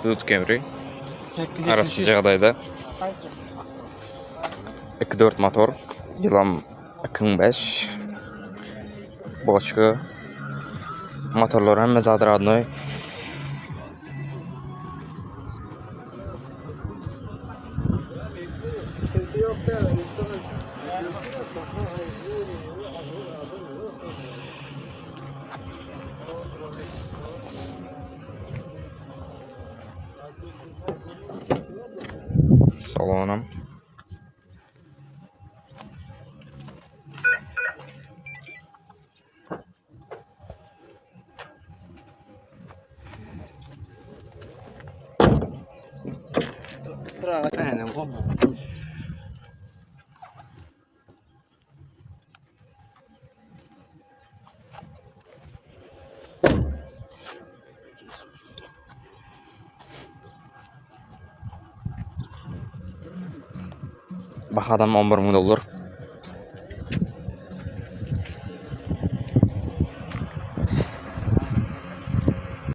Dut Camry. Arassa ýagdaýda. 2.4 motor. Ýylam 2005. Boçka. Motorlar hemme zat radnoý. Salonam. Bahadam 11 müň dollar.